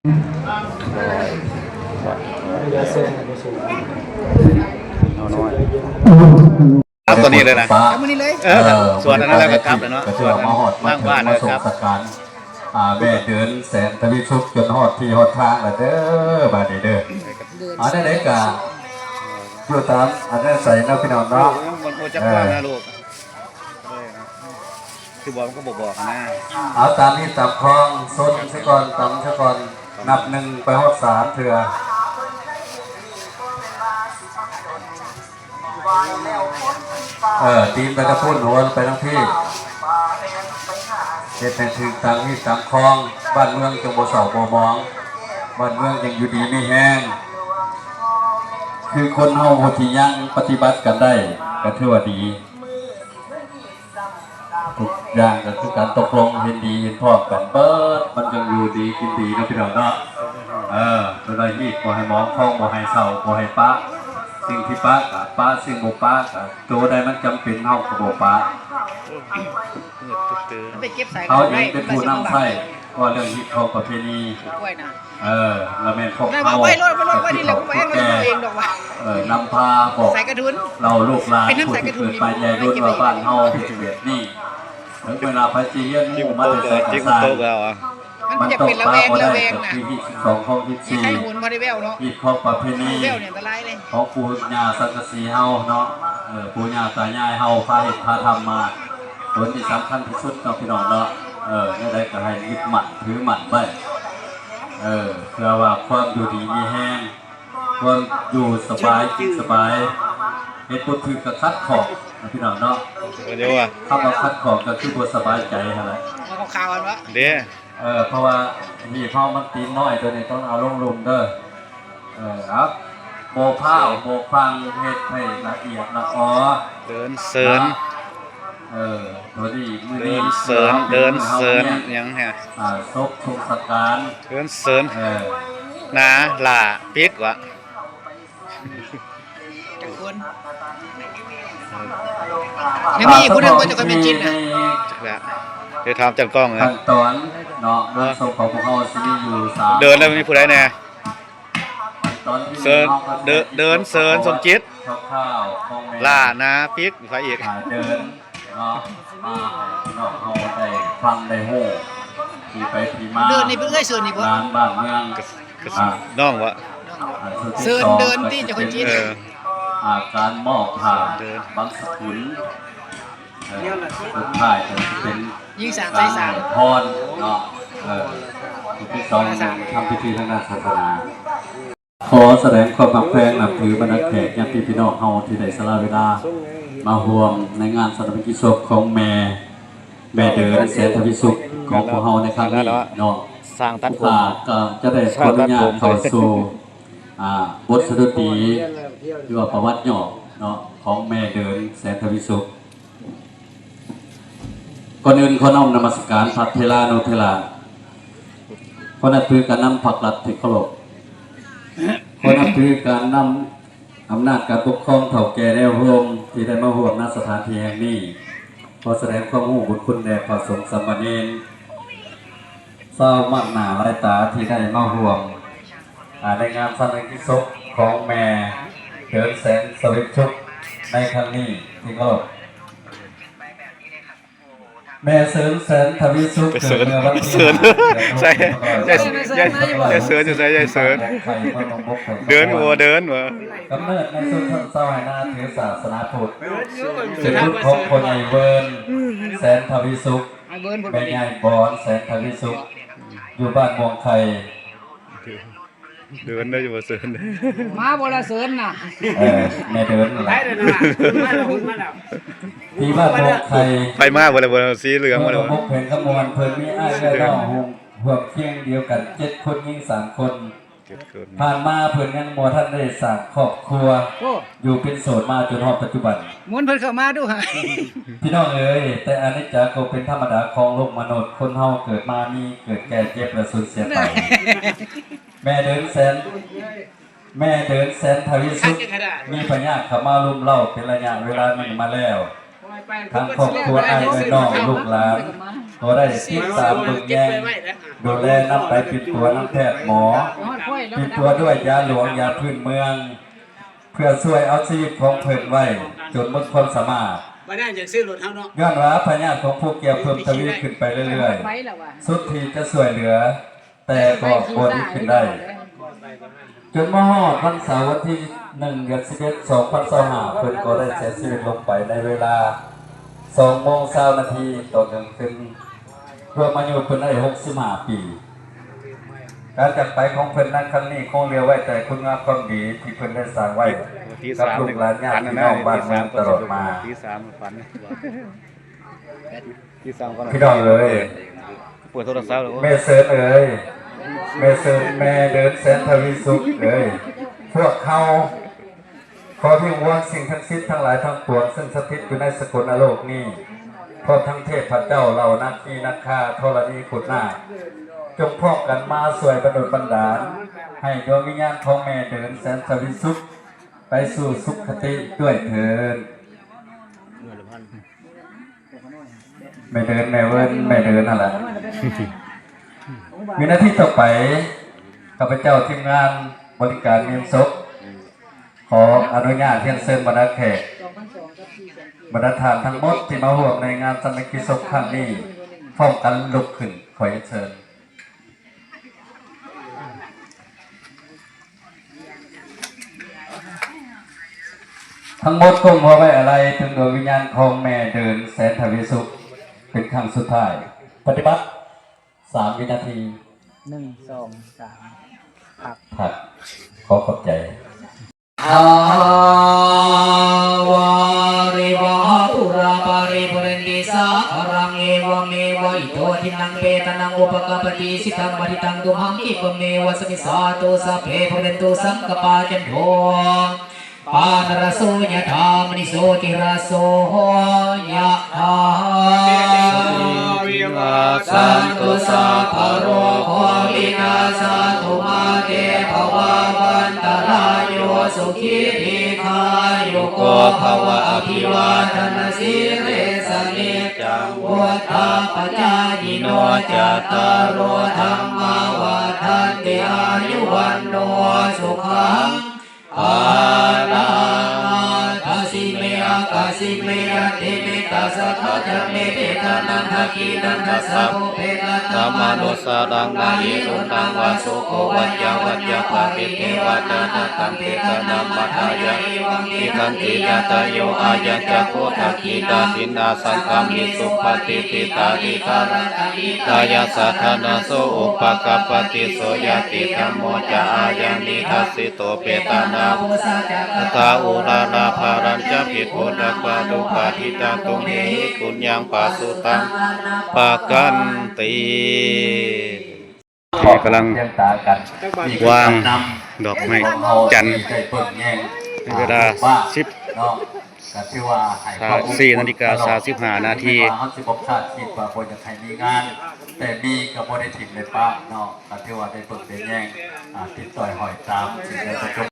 ເອົານ້ອຍ ກັບຕົວນີ້ເລີຍນະ ກັບມື້ນີ້ເລີຍ ເອີ ເອີ ສວດອັນນັ້ນແລ້ວກໍກັບແລ້ວເນາະ ກໍຖືວ່າມາຮອດມາເຖິງ ມາສົ່ງສະການ ອ່າ ແມ່ເດີນແສນທະວີສຸກ ຈົນຮອດທີ່ຮອດທາງແລ້ວເດີ ບາດນີ້ເດີ ເດີນ ອ່າ ແນວໃດກໍຢູ່ຕາມອັນນັ້ນໃສເນາະ ພີ່ນ້ອງເນາະ ເອີ ມັນບໍ່ຈັກ ເອີ ຄວາມນະລູກ ຄືບອກມັນກໍບໍ່ບອກນະ ເອົາຕາມຮີດຕາມຄອງ ຊົນຊະກ່ອນ ຕຳຊະກ່ອນ ນັບໜຶ່ງໄປຮອດສາມເທື່ອ ເອີ ຕີນໄປທາງພຸ້ນ ຫົວໄປທາງພີ້ ເຮັດໃຫ້ຖືກຕາມຮີດຕາມຄອງ ບ້ານເມືອງຈັ່ງບໍ່ເສົ້າບໍ່ໝອງ ບ້ານເມືອງຈັ່ງຢູ່ດີມີແຮງ ຄືຄົນເຮົາຜູ້ທີ່ຍັງປະຕິບັດກັນໄດ້ ກໍຖືວ່າດີ. ທຸກຢ່າງກໍຄືການຕົກລົງເຫັນດີເຫັນພ້ອມກັນເບີດ ມັນຈັ່ງຢູ່ດີກິນດີເນາະ ພີ່ນ້ອງເນາະ ເອີ ໂຕໃດຮີດບໍ່ໃຫ້ໝອງ ຄອງບໍ່ໃຫ້ເສົ້າ ບໍ່ໃຫ້ປະ ສິ່ງທີ່ປະກໍປະ ສິ່ງບໍ່ປະກໍ ໂຕໃດມັນຈຳເປັນເຮົາກໍບໍ່ປະ ມັນໄປເກັບສາຍ ເຮົາຍັງເປັນຜູ້ນຳໃຊ້ ເພາະວ່າເລື່ອງຮີດຄອງປະເພນີ ເອີ ລະແມ່ນພວກເຮົາ ເອີ ນຳພາບອກເລົ່າລູກຫຼານຜູ້ທີ່ເກີດມາແຍ່ລຸນວ່າບ້ານເຮົາເປັນແບບນີ້ ເຖິງເວລາໃຜຊິຮຽນຮູ້ມາແຕ່ໃສກໍຊ່າງ ມັນຕ້ອງປະບໍ່ໄດ້ ກໍຄືຮີດສິບສອງຄອງສິບສີ່ ຮີດຄອງປະເພນີຂອງປູ່ຍ່າສັງກະສີເຮົາເນາະ ເອີ ປູ່ຍ່າຕາຍາຍເຮົາພາເຮັດພາທຳມາ ຕົວນີ້ສຳຄັນທີ່ສຸດເນາະ ພີ່ນ້ອງເນາະ ເອີ ແນວໃດກໍໃຫ້ຍຶດໝັ້ນຖືໝັ້ນໄວ້ ເອີ ເພື່ອວ່າຄວາມຢູ່ດີມີແຮງ ຄວາມຢູ່ສະບາຍກິນສະບາຍ ເຮັດບໍ່ຖືກກໍຂັດຂ້ອງນະ ພີ່ນ້ອງເນາະ ຄຳວ່າຂັດຂ້ອງກໍຄືບໍ່ສະບາຍໃຈຫັ້ນແຫຼະ ເອົາຂາວໆ ຫັ້ນເນາະ ເດ້ ເອີ ເພາະວ່າຮີດເຮົາມັນຕີນນ້ອຍ ໂຕນີ້ຕ້ອງເອົາລົງລຸ່ມເດີ ເອີ ເອົາ ບໍ່ພ້າວບໍ່ຟັ່ງ ເຮັດໃຫ້ລະອຽດລະອໍ ເດີນເສີນ ເອີ ໂຕນີ້ມື້ນີ້ເດີນເສີນ ເດີນເສີນຫຍັງແຮະ ອ່າ ສົບສົງສະການ ເດີນເສີນ ເອີ ໜາຫຼ້າປິກວະ ຈັກຄົນ ຍັງມີຜູ້ໜຶ່ງບໍ່ ຈັກຄົນແມ່ນຈິນນະ ຈັກແລ້ວ ດຽວຖາມຈັນກ້ອງນະ ຂັ້ນຕອນເນາະ ງານສົບຂອງພວກເຮົາຊິມີຢູ່ສາມ ເດີນແລ້ວມີຜູ້ໃດແດ່? ເຊີນ ເດີນ ເດີນເຊີນ ສົມຈິດ ຫຼ້ານາປິກ ໃຜອີກ? ເດີນເນາະ ມາໃຫ້ພີ່ນ້ອງເຮົາໄດ້ຟັງໄດ້ຮູ້ ທີ່ໄປທີ່ມາ ເດີນນີ້ເປັນເອື້ອຍເຊີນນີ້ບໍ່? ງານບ້ານເມືອງ ນ້ອງວະ ເຊີນເດີນຕິ ເຈົ້າຂ້ອຍຈິດ ເອີ ອ່າ ການມອບຜ້າບັງສະກຸນ ເອີ ສຸດທ້າຍກໍຊິເປັນຍິງສາງໃສ່ສາງ ການໃຫ້ພອນເນາະ ເອີ ຜູ້ທີ່ສອງທຳພິທີທາງດ້ານສາສະໜາ ຂໍສະແດງຄວາມຮັກແພງນັບຖືບັນດາແຂກຍາດຕິພີ່ນ້ອງເຮົາທີ່ໄດ້ສະຫຼະເວລາມາຮ່ວມໃນງານຊາປະນະກິດສົບຂອງແມ່ ແມ່ເດີນແສນທະວີສຸກຂອງພວກເຮົາໃນຄັ້ງນີ້ເນາະ ຜູ້ຂ້າກໍຈະໄດ້ຂໍອະນຸຍາດເຂົ້າສູ່ ອ່າ ບົດສະດຸດດີ ຫຼືວ່າປະຫວັດຫຍໍ້ເນາະ ຂອງແມ່ເດີນແສນທະວີສຸກ. ກ່ອນອື່ນຂໍນ້ອມນະມັດສະການພະເຖລານຸເຖລະ ຂໍນັບຖືການນຳພັກລັດທີ່ເຄົາລົບ ຂໍນັບຖືການນຳອຳນາດການປົກຄອງເຖົ້າແກ່ແນວໂຮມທີ່ໄດ້ມາຮ່ວມ ນະ ສະຖານທີ່ແຫ່ງນີ້ ຂໍສະແດງຄວາມຮູ້ບຸນຄຸນແດ່ພະສົງສາມະເນນ ຊາວມາກໜ້າຫຼາຍຕາທີ່ໄດ້ມາຮ່ວມ ອ່າ ໃນງານຊາປະນະກິດສົບຂອງແມ່ເດີນແສນສະຫວິດສຸກໃນຄັ້ງນີ້ທີ່ເຄົາລົບ. ແມ່ເດີນແສນທະວີສຸກ ເກີດເມື່ອວັນທີຫ້າ ເດືອນຫົກ ໃສ່ ໃສ່ ໃສ່ ໃສ່ເສີນ ໃສ່ ໃສ່ເສີນ ເດີນບໍ່ເດີນວະ ກຳເນີດໃນຊົນຊົນຊາວໄຮ່ນາຖືສາສະໜາພຸດ ເປັນບຸດຂອງພໍ່ໃຫຍ່ເວີນແສນທະວີສຸກ ແມ່ໃຫຍ່ບອນແສນທະວີສຸກ ຢູ່ບ້ານມ່ວງໄຂ່ ເດີນໄດ້ຢູ່ບໍ່ເຊີນ ມາບໍ່ລະເຊີນນະ ເອີ ແມ່ເດີນນັ້ນລະ ທີ່ບ້ານມ່ວງໄຂ່ ໄປມາບໍ່ລະ ບໍ່ ສີເຫຼືອງບໍ່ລະ ແຂວງຄຳມ່ວນ ເພິ່ນມີອ້າຍເອື້ອຍນ້ອງຮ່ວມ ຮ່ວມຄຽງດຽວກັນເຈັດຄົນ ຍິງສາມຄົນ ເຈັດຄົນ ຜ່ານມາເພິ່ນຍັງບໍ່ທັນໄດ້ສ້າງຄອບຄົວ ໂອ້ ຢູ່ເປັນໂສດມາຈົນຮອດປັດຈຸບັນ ໝູນເພິ່ນເຂົ້າມາດູຫະ ພີ່ນ້ອງເອີຍ ແຕ່ອະນິດຈັງກໍເປັນທຳມະດາຂອງໂລກມະນຸດ ຄົນເຮົາເກີດມາມີເກີດແກ່ເຈັບ ແລະ ສູນເສຍໄປ ແມ່ເດີນແສນ ແມ່ເດີນແສນທະວີສຸກ ມີພະຍາດເຂົ້າມາລຸມເລົ້າເປັນໄລຍະເວລາໜຶ່ງມາແລ້ວ ທາງຄອບຄົວ ອ້າຍເອື້ອຍນ້ອງ ລູກຫຼານ ກໍໄດ້ຕິດຕາມເບິ່ງແຍງ ດູແລນຳໄປປິ່ນປົວນຳແພດໝໍ, ປິ່ນປົວດ້ວຍຢາຫຼວງຢາພື້ນເມືອງ ເພື່ອຊ່ວຍເອົາຊີວິດຂອງເພິ່ນໄວ້ຈົນໝົດຄວາມສາມາດ. ບໍ່ໄດ້ຈະຊື້ລົດເຮົາເນາະ ຍ້ອນວ່າພະຍາດຂອງພູແກ້ວເພີ່ມທະວີຂຶ້ນໄປເລື້ອຍໆ ສຸດທີ່ຈະຊ່ວຍເຫຼືອ ແຕ່ກໍບໍ່ດີຂຶ້ນໄດ້ ຈົນມາຮອດວັນເສົາວັນທີໜຶ່ງ ເດືອນສິບເອັດ ສອງພັນຊາວຫ້າ ເພິ່ນກໍໄດ້ເສຍຊີວິດລົງໄປໃນເວລາສອງໂມງຊາວນາທີຕອນກາງຄືນ ລວມອາຍຸເພິ່ນໄດ້ຫົກສິບຫ້າປີ. ການຈາກໄປຂອງເພິ່ນໃນຄັ້ງນີ້ ຄົງເຫຼືອໄວ້ແຕ່ຄຸນງາມຄວາມດີທີ່ເພິ່ນໄດ້ສ້າງໄວ້ກັບລູກຫຼານຍາດພີ່ນ້ອງບ້ານເມືອງຕະຫຼອດມາ. ພີ່ນ້ອງເອີຍ ແມ່ເຊີນເອີຍ ແມ່ເຊີນ ແມ່ເດີນແສນທະວີສຸກເອີຍ ພວກເຮົາ ຂໍວິງວອນສິ່ງສັກສິດທັງຫຼາຍທັງປວງ ເຊິ່ງສະຖິດຢູ່ໃນສະກົນນະໂລກນີ້ ພ້ອມທັງເທບພະເຈົ້າ ເຫຼົ່ານາຄີນາຄາ ທໍລະນີຄຸນນາກ ຈົ່ງພ້ອມກັນມາຊ່ວຍບັນດົນບັນດານ ໃຫ້ດວງວິນຍານຂອງແມ່ເດີນແສນທະວີສຸກ ໄປສູ່ສຸກຄະຕິດ້ວຍເທີ້ນ. ແມ່ເດີນ ແມ່ເດີນ ແມ່ເດີນນັ້ນແຫຼະ. ວິນາທີຕໍ່ໄປ ຂ້າພະເຈົ້າທີມງານບໍລິການເມນສົບ ຂໍອະນຸຍາດຮຽນເຊີນບັນດາແຂກ ບັນດາທ່ານທັງໝົດທີ່ມາຮ່ວມໃນງານຊາປະນະກິດສົບຄັ້ງນີ້ ພ້ອມກັນລຸກຂຶ້ນ ຂໍຮຽນເຊີນ. ທັງໝົດກົ້ມຫົວໄວ້ອາໄລເຖິງດວງວິນຍານຂອງແມ່ເດີນແສນທະວີສຸກ ເປັນຄັ້ງສຸດທ້າຍ. ປະຕິບັດ ສາມວິນາທີ. ໜຶ່ງ ສອງ ສາມ ພັກ. ພັກ. ຂໍຂອບໃຈ. ທາວາລິວະຫາປູລາປາລິປູເຣນຕິສາຄະລັງ ເອວະເມວະ ອິໂຕ ທິນນັງ ເປຕານັງ ອຸປະກັບປະຕິ ອິຊິຕັງ ປັດຖິຕັງ ຕຸມຫັງ ຂິບປະເມວະ ສະມິດສາຕຸ ສັບເພ ປູເຣນຕຸ ສັງກະປາ ຈັນໂທ ປະນະລະໂສ ຍະຖາ ມະນີ ໂຊຕິລະໂສ ຍະຖາ. ສະພະໂລ ວິວາສັນຕຸ ສັບພະໂລໂຄ ວິນາສັນຕຸ ມາເຕ ພະວະວັນຕະລາຍໂຍ ສຸຂີ ດີຄາຍຸໂກ ພະວະ ອະພິວາທະນະສີລິສະນິຈຈັງ ວຸດທາປະຈາຍິໂນ ຈັດຕາໂລ ທຳມາ ວັດທັນຕິ ອາຍຸ ວັນໂນ ສຸຂັງ ພະລັງ. ອາທາຊິເມ ອາກາຊິເມ ຍະຕິເມ ຕະສະທະຈະເມ ເພຕະນັງ ທັກຂິນັງ ທັດສະໂພ ເພຕະທຳມະນຸດສະລັງ ນະຫິ ລຸນຕັງ ວາ ສຸໂກ ວັດຍາ ວັດຍາປະຕິເທວະນາ ນະຕັງ ເພຕະນັງ ມັດທາຍະ ເອວັງ ທິຕັນຕິ ຍະຕະໂຍ ອາຍັນ ຈັກຂຸ ທັກຂິນາ ທິນນາ ສັງຄາມິ ສຸປະຕິຖິຕາ ທິຕາຣະຕະຫິຕາຍະ ສະຖານະໂສ ອຸປະກັບປະຕິ ໂສຍະຕິ ທຳໂມ ຈະ ອາຍັງ ນິທັດສິ ໂຕ ເພຕະນາ ໂພຊາ ຈະ ຄະຖາ ອຸລາລາ ພາລັນ ຈະ ພິກຂຸ ນະປະຕຸປະທິຕັງ ຕຸມເມຫິ ປຸນຍັງ ປະສຸຕັງ ປະກັນຕິ. ທີ່ກຳລັງວາງດອກໄມ້ຈັນ ໃນເວລາສິບ ສີ່ນາລິກາ ສາມສິບຫ້ານາທີ. ເຮົາຊິບໍ່ຄາດຄິດວ່າບໍ່ຢາກໃຫ້ມີງານ ແຕ່ມີກໍບໍ່ໄດ້ຖິ້ມໄດ້ປະເນາະ ກໍຖືວ່າໄດ້ເບິ່ງໄດ້ແຍງ ຕິດຕ່ອຍຫ້ອຍຕາມ ສິ່ງໃດກໍຈົບ.